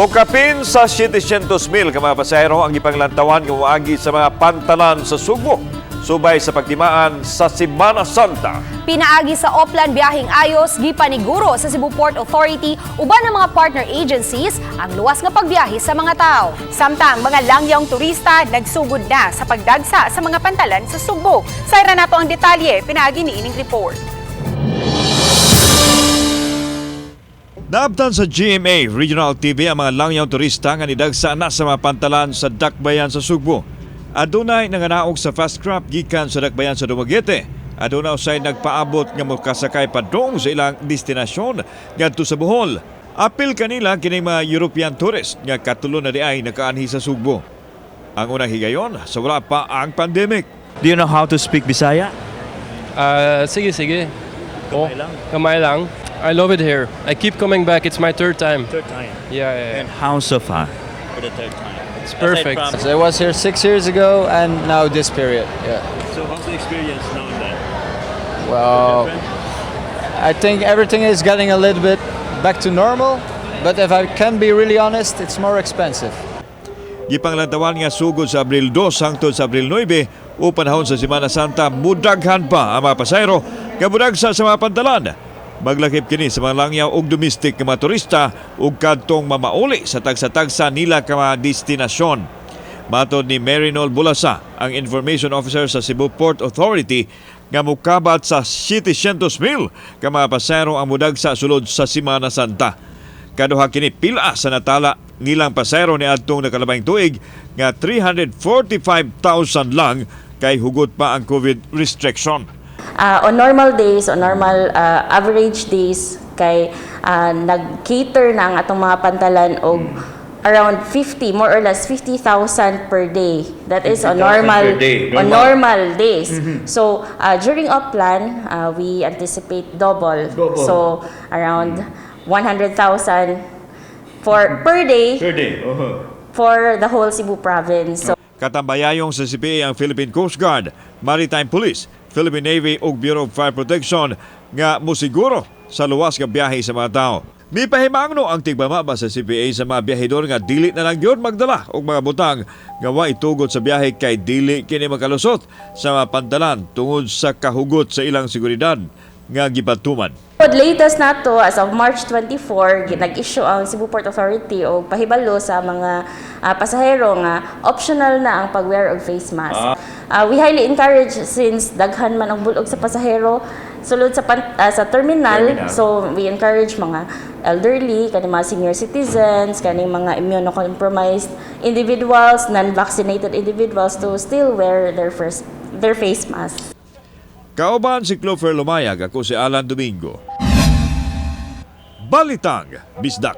Mokapin sa 700,000 ka mga pasahero ang ipanglantawan nga moagi sa mga pantalan sa Sugbo subay sa pagtimaan sa Semana Santa. Pinaagi sa Oplan Biyaheng Ayos, gipaniguro sa Cebu Port Authority uban ang mga partner agencies ang luwas nga pagbiyahe sa mga tao. Samtang mga langyang turista nagsugod na sa pagdagsa sa mga pantalan sa Sugbo. Sayra nato ang detalye, pinaagi ni ining report. Naabtan sa GMA Regional TV ang mga langyaw turista nga nidagsa na sa mga pantalan sa Dakbayan sa Sugbo. Adunay nanganaog sa fast craft gikan sa Dakbayan sa Dumaguete. Adunay usay nagpaabot nga mokasakay padung sa ilang destinasyon ngadto sa Bohol. Apil kanila kini mga European tourist nga katulo na diay nakaanhi sa Sugbo. Ang unang higayon sa wala pa ang pandemic. Do you know how to speak Bisaya? Sige, sige. Oh, kamay lang. I love it here. I keep coming back. It's my third time. Third time. Yeah. And how so far? For the third time. It's perfect. So I was here 6 years ago, and now this period. Yeah. So how's the experience now and then? Well, I think everything is getting a little bit back to normal, but if I can be really honest, it's more expensive. Gipanglantawan nga sugod sa Abril 2 hangtod sa Abril 9 o panahon sa Semana Santa, mudaghan pa ang mga pasahero nga mudagsa sa mga pantalan. Maglakip kini sa mga langyaw og domestic nga mga turista ug kadtong mamauli sa tagsa-tagsa nila ka mga destinasyon. Matod ni Marinol Bulasa, ang information officer sa Cebu Port Authority, nga mukabat sa 700,000 ka mga pasahero ang mudagsa sulod sa Semana Santa. Kaduha kini pila sa natala nilang pasahero ni adtong nakalabayng tuig nga 345,000 lang kay hugot pa ang COVID restriction. On normal days, on normal average days, kay nag-cater na ang atong mga pantalan og around 50, more or less 50,000 per day. That is on 50,000 normal per day, on normal. normal days. So during Oplan, we anticipate double. Double. So around 100,000 for per day Per day. For the whole Cebu province. So Katambayayong sa CPA ang Philippine Coast Guard, Maritime Police, Philippine Navy ug Bureau of Fire Protection nga mosiguro sa luwas nga biyahe sa mga tao. Mipahimangno ang tigbamaba sa CPA sa mga biyahedor nga dili na lang gyud magdala og mga butang nga wa itugot sa biyahe kay dili kini makalusot sa mga pantalan tungod sa kahugot sa ilang seguridad nga gipatuman. But latest na to, as of March 24, nag-issue ang Cebu Port Authority og pahibalo sa mga pasahero nga optional na ang pag-wear og face mask. We highly encourage since daghan man ang bulog sa pasahero sulod sa terminal. Terminal. So we encourage mga elderly, kani mga senior citizens, kani mga immunocompromised individuals, non-vaccinated individuals to still wear their face mask. Kauban si Clover Lumayag, ako si Alan Domingo. Balitang Bisdak.